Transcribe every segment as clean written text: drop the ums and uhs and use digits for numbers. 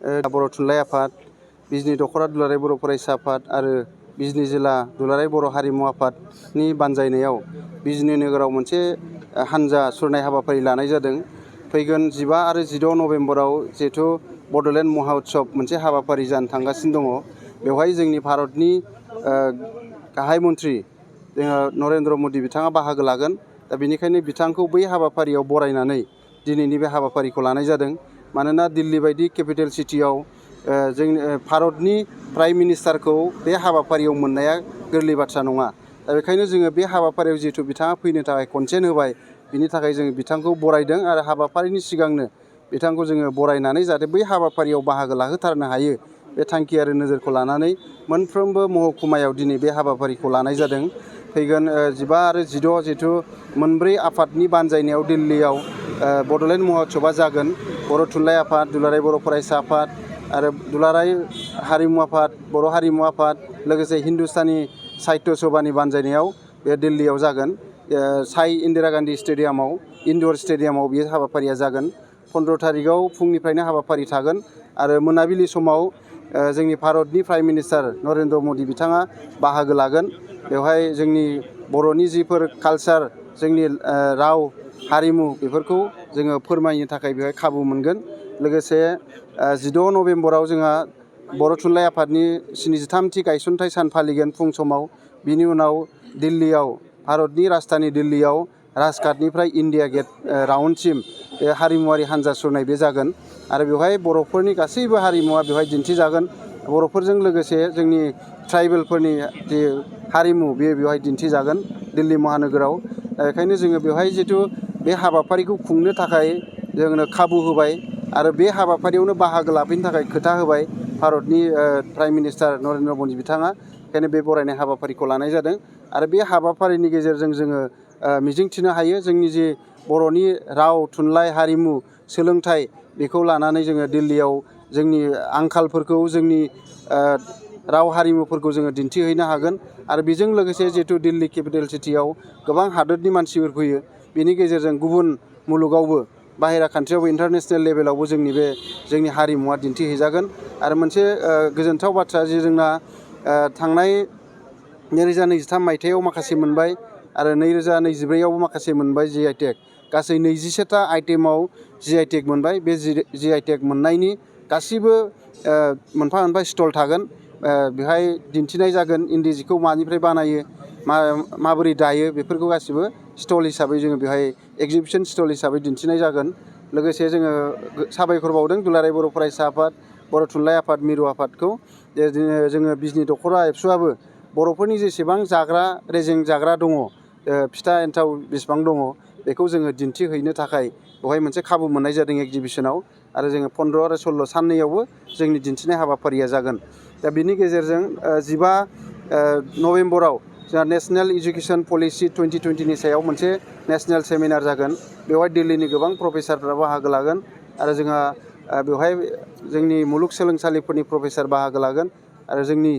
बर' थुनलाइ आफाद, बिजनी दख'रा दुलाराय बर' फरायसा आफाद आरो बिजनी जिल्ला दुलाराय बर' हारिमु आफादनि बानजायनायाव बिजनी नोगोराव मोनसे हानजा सुरनाय हाबाफारि लानाय जादों। फैगोन 15 आरो 16 नभेम्बराव जिहेथु बड'लेण्ड महोत्सव मोनसे हाबाफारि जानो थांगासिनो दङ। बेवहाय जोंनि भारतनि गाहाय मन्त्रि नरेन्द्र मदि बिथाङा बाहागो लागोन। दा बेनिखायनो बिथांखौ बै हाबाफारियाव बरायनानै दिनैनि बे हाबाफारिखौ लानाय जादों। मानोना दिल्ली बायदि केपिटेल सिटियाव जोंनि भारतनि प्राइम मिनिस्टारखौ बे हाबाफारियाव मोननाया गोरलै बाथ्रा नङा। दा बेखायनो जोङो बे हाबाफारियाव जिहेतु बिथाङा फैनो थाखाय कनसेन्ट होबाय, बिनि थाखाय जोङो बिथांखौ बरायदों आरो हाबाफारिनि सिगांनो बिथांखौ जोङो बरायनानै जाहाथे बै हाबाफारियाव बाहागो लाहोथारनो हायो, बे थांखि आरो नोजोरखौ लानानै मोनफ्रोमबो महकुमायाव दिनै बे हाबाफारिखौ लानाय जादों। फैगोन 15 आरो 16 जिहेतु मोनब्रै आफादनि बानजायनायाव दिल्लीयाव बड'लेण्ड महोत्सबआ जागोन। बर' थुनलाइ आफाद, दुलाराय बर' फरायसा आफाद आरो दुलाराय हारिमु आफाद, बर' हारिमु आफाद, लोगोसे हिन्दुस्तानी साहित्य सभानि बानजायनायाव बे दिल्लीयाव जागोन। साई इन्दिरा गान्धी स्टेडियामाव, इन्दर स्टेडियामाव बे हाबाफारिया जागोन। 15 थारिखआव फुंनिफ्रायनो हाबाफारि थागोन आरो मोनाबिलि समाव जोंनि भारतनि प्राइम मिनिस्टार नरेन्द्र मदि बिथाङा बाहागो लागोन। बेवहाय जोंनि बर'नि जिफोर कालचार, जोंनि राव हारिमु, बेफोरखौ जोङो फोरमायनो थाखाय बेवहाय खाबु मोनगोन। लोगोसे 16 नभेम्बराव जोंहा बर' थुनलाइ आफादनि 73थि गायसनथाइ सान फालिगोन फुं समाव। बिनि उनाव दिल्लीयाव, भारतनि राजधानि दिल्लीयाव राजघाटनिफ्राय इन्डिया गेट राउन्डसिम बे हारिमुवारि हान्जा सुरनाय बे जागोन आरो बेवहाय बर'फोरनि गासैबो हारिमुवा बेवहाय दिन्थिजागोन। बर'फोरजों लोगोसे जोंनि ट्राइबेलफोरनि जे हारिमु बेवहाय दिन्थिजागोन दिल्ली महानोगोराव। बेखायनो जोङो बेवहाय जिथु बे हाबाफारिखौ खुंनो थाखाय जोंनो खाबु होबाय आरो बे हाबाफारियावनो बाहागो लाफैनो थाखाय खोथा होबाय भारतनि प्राइम मिनिस्टार नरेन्द्र मदि बिथाङा। बेखायनो बे बरायनाय हाबाफारिखौ लानाय जादों आरो बे हाबाफारिनि गेजेरजों जोङो मिजिंथिनो हायो जोंनि जे बर'नि राव, थुनलाइ, हारिमु, सोलोंथाइ, बेखौ लानानै जोङो दिल्लीयाव जोंनि आंखालफोरखौ, जोंनि राव हारिमुफोरखौ जोङो दिन्थिहैनो हागोन। आरो बेजों लोगोसे जिहेतु दिल्ली केपिटेल सिटियाव गोबां हादोरनि मानसिफोर फैयो, बेनि गेजेरजों गुबुन मुलुगावबो, बाहेरा कान्ट्रियावबो, इन्टारनेसनेल लेभेलावबो जोंनि हारिमुवा दिन्थिहैजागोन। आरो मोनसे गोजोनथाव बाथ्रा जे जोंना थांनाय 2023 मायथाइयाव माखासे मोनबाय आरो 2024आवबो माखासे मोनबाय GI टेग। गासै 21टा आइटेमाव GI टेग मोनबाय। बे GI टेग मोननायनि गासिबो मोनफा मोनफा स्टल थागोन। बेहाय दिन्थिनाय जागोन इन्दि जिखौ मानिफ्राय बानायो, माबोरै दायो, बेफोरखौ गासिबो स्टल हिसाबै जोङो बेहाय एगजिबिसन स्टल हिसाबै दिन्थिनाय जागोन। लोगोसे जोङो साबायखर बावदों दुलाराय बर' फरायसा आफाद, बर' थुनलाइ आफाद, मिरु आफादखौ जे जोङो बिजनी दख'रा एबसुआबो बर'फोरनि जेसेबां जाग्रा, रेजें जाग्रा दङ, फिथा एन्थाव बेसेबां दङ, बेखौ जोङो दिन्थिहैनो थाखाय बेवहाय मोनसे खाबु मोननाय जादों एगजिबिसनाव। आरो जोङो 15 आरो 16 साननैयावबो जोंनि दिन्थिनाय हाबाफारिया जागोन। दा बिनि गेजेरजों 15 नभेम्बराव जोंहा नेशनेल इडुकेसन पलिसि 2020नि सायाव मोनसे नेशनेल सेमिनार जागोन। बेवहाय दिल्लीनि गोबां प्रफेसारफ्रा बाहागो लागोन आरो जोंहा बेवहाय जोंनि मुलुगसोलोंसालिफोरनि प्रफेसार बाहागो लागोन आरो जोंनि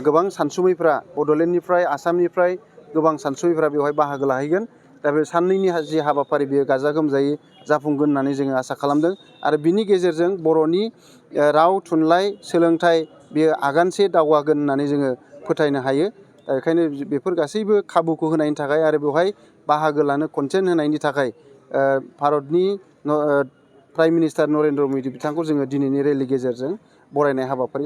गोबां सानसुमैफ्रा बड'लेण्डनिफ्राय, आसामनिफ्राय गोबां सानसुमैफ्रा बेवहाय बाहागो लाहैगोन। दा बे साननैनि जि हाबाफारि बेयो गाजा गोमजायै जाफुंगोन होननानै जोङो आसा खालामदों आरो बिनि गेजेरजों बर'नि राव, थुनलाइ, सोलोंथाइ बेयो आगानसे दावगागोन होननानै जोङो फोथायनो हायो। दा बेखायनो बेफोर गासैबो खाबुखौ होनायनि थाखाय आरो बेवहाय बाहागो लानो कनसेन्ट होनायनि थाखाय भारतनि प्राइम मिनिस्टार नरेन्द्र मदि बिथांखौ जोङो दिनैनि रेलि गेजेरजों बरायनाय हाबाफारि